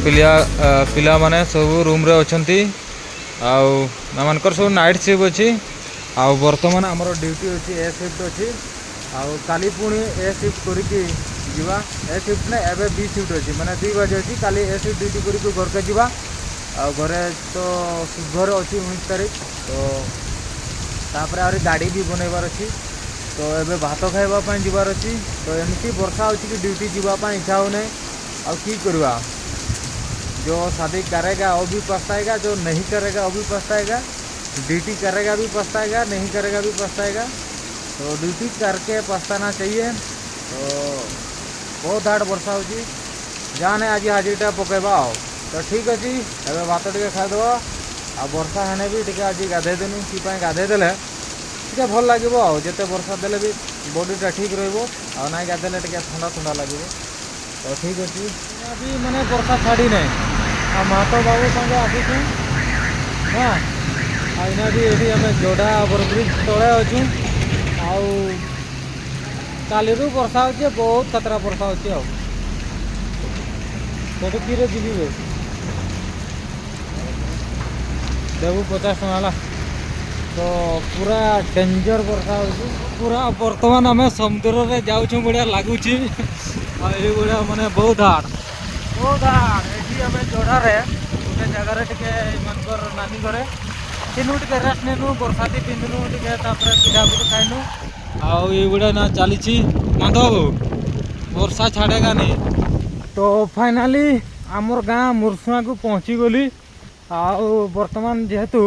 ପିଲା ପିଲାମାନେ ସବୁ ରୁମ୍ରେ ଅଛନ୍ତି ଆଉ ଏମାନଙ୍କର ସବୁ ନାଇଟ୍ ସିଫ୍ଟ ଅଛି। ଆଉ ବର୍ତ୍ତମାନ ଆମର ଡ୍ୟୁଟି ଅଛି, ଏ ସିଫ୍ଟ ଅଛି। ଆଉ କାଲି ପୁଣି ଏ ସିଫ୍ଟ କରିକି ଯିବା। ଏ ସିଫ୍ଟ ନା, ଏବେ ବି ସିଫ୍ଟ ଅଛି, ମାନେ 2 ବାଜେ ଅଛି। କାଲି ଏ ସିଫ୍ଟ ଡ୍ୟୁଟି କରିକି ଘରକେ ଯିବା। ଆଉ ଘରେ ତ ଘରେ ଅଛି 19 ତାରିଖ ତ। ତାପରେ ଆହୁରି ଗାଡ଼ି ବି ବନେଇବାର ଅଛି। ତ ଏବେ ଭାତ ଖାଇବା ପାଇଁ ଯିବାର ଅଛି। ତ ଏମିତି ବର୍ଷା ହେଉଛି କି ଡ୍ୟୁଟି ଯିବା ପାଇଁ ଇଚ୍ଛା ହେଉନାହିଁ। ଆଉ କି କରିବା? जो शादी करेगा वो भी पछताएगा, जो नहीं करेगा वो भी पछताएगा। ड्यूटी करेगा भी पछताएगा, नहीं करेगा भी पछताएगा। तो ड्यूटी करके पछताना चाहिए। ତ ବହୁତ ହାର୍ଡ଼ ବର୍ଷା ହେଉଛି। ଯାହାନେ ଆଜି ହାଜିରିଟା ପକାଇବା। ଆଉ ତ ଠିକ୍ ଅଛି, ଏବେ ଭାତ ଟିକେ ଖାଇଦେବା। ଆଉ ବର୍ଷା ହେନେ ବି ଟିକେ ଆଜି ଗାଧେଇ ଦେନୁ। କି ପାଇଁ? ଗାଧେଇ ଦେଲେ ଟିକେ ଭଲ ଲାଗିବ। ଆଉ ଯେତେ ବର୍ଷା ଦେଲେ ବି ବଡ଼ିଟା ଠିକ୍ ରହିବ। ଆଉ ନାଇଁ ଗାଧେଇଲେ ଟିକେ ଥଣ୍ଡା ଥଣ୍ଡା ଲାଗିବ। ତ ଠିକ୍ ଅଛି, ବି ମାନେ ବର୍ଷା ଛାଡ଼ି ନାହିଁ। ଆଉ ମାତ ବାବୁ ସାଙ୍ଗେ ଆସିଛୁ। ହଁ, ଆଉ ଏଇନା ବି ଏଠି ଆମେ ଯୋଡ଼ା ଓଭରବ୍ରିଜ୍ ତଳେ ଅଛୁ। ଆଉ କାଲିରୁ ବର୍ଷା ହେଉଛି, ବହୁତ ଖତରା ବର୍ଷା ହେଉଛି। ଆଉ ସେଠି କିରେ ଯିବି ବେ? ଦେବୁ 50 ଟଙ୍କା ହେଲା। ତ ପୁରା ଡେଞ୍ଜର ବର୍ଷା ହେଉଛି ପୁରା। ବର୍ତ୍ତମାନ ଆମେ ସମୁଦ୍ରରେ ଯାଉଛୁ, ବଢ଼ିଆ ଲାଗୁଛି। ଆଉ ଏଇଭଳିଆ ମାନେ ବହୁତ ହାର୍ଡ଼, ବହୁତ ହାର୍ଡ଼। ଏଠି ଆମେ ଯୋଡ଼ାରେ ଗୋଟେ ଜାଗାରେ ଟିକେ ଏମାନଙ୍କର ନାନୀ ଘରେ ଥିନୁ, ଟିକେ ରେଷ୍ଟ ନେନୁ, ବର୍ଷାତି ପିନ୍ଧିନୁ ଟିକେ, ତାପରେ ପିଠା ପିଠି ଖାଇନୁ। ଆଉ ଏଇଭଳିଆ ନା ଚାଲିଛି ମାଧବ, ବର୍ଷା ଛାଡ଼େଗାନି। ତ ଫାଇନାଲି ଆମର ଗାଁ ମୁରସୁଆକୁ ପହଞ୍ଚିଗଲି। ଆଉ ବର୍ତ୍ତମାନ ଯେହେତୁ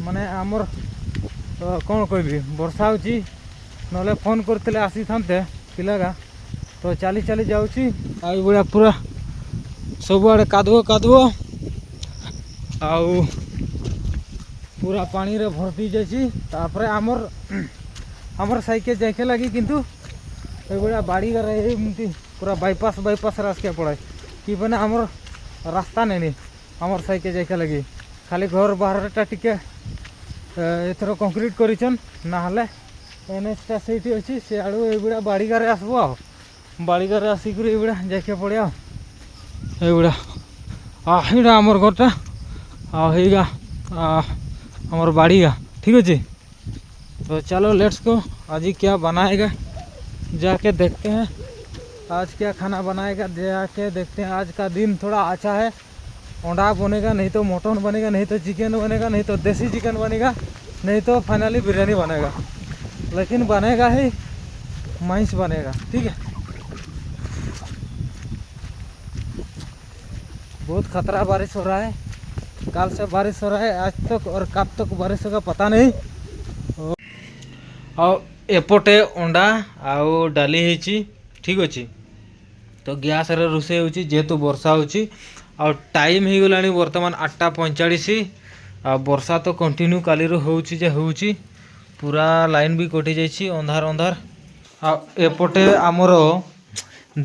ମାନେ ଆମର କ'ଣ କହିବି, ବର୍ଷା ହେଉଛି, ନହେଲେ ଫୋନ୍ କରିଥିଲେ ଆସିଥାନ୍ତେ ପିଲାଗା। ତ ଚାଲି ଚାଲି ଯାଉଛି। ଆଉ ଏଇଭଳିଆ ପୁରା ସବୁଆଡ଼େ କାଦୁଅ କାଦୁଅ ଆଉ ପୁରା ପାଣିରେ ଭର୍ତ୍ତି ଯାଇଛି। ତାପରେ ଆମର ସାଇକେଲ ଯାଇକେ ଲାଗି କିନ୍ତୁ ଏଇଭଳିଆ ବାଡ଼ିଗାରେ ଏମିତି ପୁରା ବାଇପାସରେ ଆସିବାକୁ ପଡ଼େ। କି ମାନେ ଆମର ରାସ୍ତା ନେନି ଆମର ସାଇକେଲ ଯାଇକେ ଲାଗି। ଖାଲି ଘର ବାହାରଟା ଟିକେ ଏଥର କଂକ୍ରିଟ୍ କରିଛନ୍, ନହେଲେ ଏନ୍ଏଚ୍ଟା ସେଇଠି ଅଛି। ସିଆଡ଼ୁ ଏଇଭଳିଆ ବାଡ଼ିଗାରେ ଆସିବ। ଆଉ ବାଡ଼ିଗାରେ ଆସିକରି ଏଇଭଳିଆ ଯାଇକେ ପଡ଼େ। ଆଉ ଏଇଭଳିଆ ଏଇଟା ଆମର ଘରଟା ଆଉ ଏଇଗା ଆମର ବାଡ଼ିଗା। ଠିକ୍ ଅଛି, तो चलो, let's go. आज क्या बनाएगा, जाके देखते हैं। आज क्या खाना बनाएगा, जाके देखते हैं। आज का दिन थोड़ा अच्छा है। अंडा बनेगा, नहीं तो मटन बनेगा, नहीं तो चिकन बनेगा, नहीं तो देसी चिकन बनेगा, नहीं तो फाइनली बिरयानी बनेगा, लेकिन बनेगा ही मांस बनेगा। ठीक है, बहुत खतरा बारिश हो रहा है। कल से बारिश हो रहा है आज तक और कब तक बारिश होगा पता नहीं। ଆଉ ଏପଟେ ଅଣ୍ଡା ଆଉ ଡାଲି ହେଇଛି। ଠିକ୍ ଅଛି, ତ ଗ୍ୟାସ୍ରେ ରୋଷେଇ ହେଉଛି ଯେହେତୁ ବର୍ଷା ହେଉଛି। ଆଉ ଟାଇମ୍ ହେଇଗଲାଣି ବର୍ତ୍ତମାନ 8:45। ଆଉ ବର୍ଷା ତ କଣ୍ଟିନ୍ୟୁ କାଲିରୁ ହେଉଛି ଯେ ହେଉଛି। ପୁରା ଲାଇନ୍ ବି କଟିଯାଇଛି, ଅନ୍ଧାର ଅନ୍ଧାର। ଆଉ ଏପଟେ ଆମର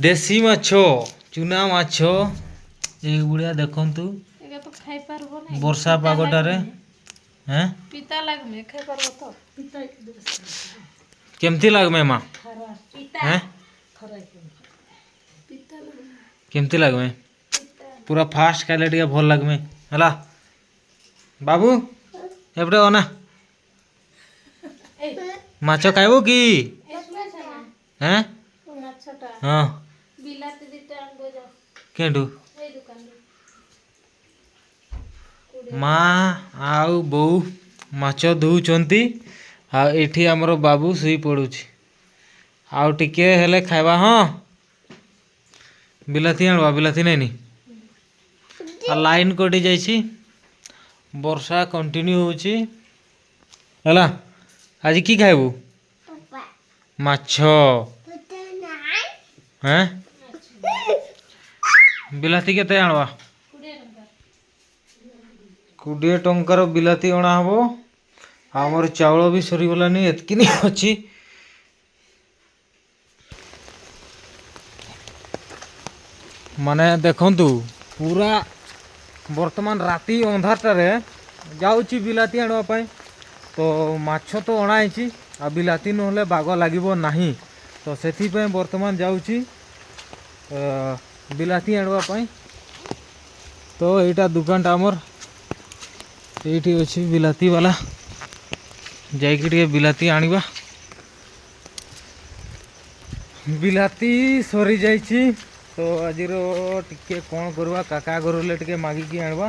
ଦେଶୀ ମାଛ, ଚୁନା ମାଛ ଏଇଭଳିଆ ଦେଖନ୍ତୁ। ଏଇଟା ତ ଖାଇପାରବ ନାଇଁ। ବର୍ଷା ପାଗଟାରେ ହେଁ। ପିତା ଲାଗମେ, ଖାଇପାରବ ତ? କେମିତି ଲାଗମେ ମା? ପିତା। ହେଁ? ପିତା ଲାଗମେ। କେମିତି ଲାଗମେ? ପୁରା ଫାଷ୍ଟ ଖାଇଲେ ଟିକେ ଭଲ ଲାଗମେ। ହେଲା ବାବୁ, ଏପଟେ ଅନା। এই। ମାଛ ଖାଇବୁ କି? ଏ ଶୁଣେଛ ନା? ହେଁ? ମାଛଟା। ହଁ। ବିଲାତି ଦିଟା ଆଣିବ ଯାଅ। କେଉଁଠୁ? ଏଇ ଦୋକାନରୁ 20। ମା ଆଉ ବୋଉ ମାଛ ଧୋଉଛନ୍ତି। ଆଉ ଏଇଠି ଆମର ବାବୁ ଶୋଇ ପଡ଼ୁଛି। ଆଉ ଟିକେ ହେଲେ ଖାଇବା। ହଁ, ବିଲାତି ଆଣିବା, ବିଲାତି ନାଇଁନି। ଆଉ ଲାଇନ୍ କଟି ଯାଇଛି, ବର୍ଷା କଣ୍ଟିନ୍ୟୁ ହେଉଛି। ହେଲା, ଆଜି କି ଖାଇବୁ? ମାଛ। ହେଁ, ବିଲାତି କେତେ ଆଣିବା? 20 ଟଙ୍କା। 20 ଟଙ୍କାର ବିଲାତି ଅଣା ହବ। ଆଉ ଆମର ଚାଉଳ ବି ସରିଗଲାନି, ଏତିକି ଅଛି। ମାନେ ଦେଖନ୍ତୁ, ପୁରା ବର୍ତ୍ତମାନ ରାତି ଅନ୍ଧାରଟାରେ ଯାଉଛି ବିଲାତି ଆଣିବା ପାଇଁ। ତ ମାଛ ତ ଅଣା ହେଇଛି, ଆଉ ବିଲାତି ନହେଲେ ବାଗ ଲାଗିବ ନାହିଁ। ତ ସେଥିପାଇଁ ବର୍ତ୍ତମାନ ଯାଉଛି ବିଲାତି ଆଣିବା ପାଇଁ। ଏଇଟା ଦୋକାନଟା ଆମର। ଏଇଠି ଅଛି ବିଲାତି ବାଲା। ଯାଇକି ଟିକେ ବିଲାତି ଆଣିବା। ବିଲାତି ସରିଯାଇଛି। ତ ଆଜିର ଟିକେ କ'ଣ କରିବା, କାକା ଘର ହେଲେ ଟିକେ ମାଗିକି ଆଣିବା।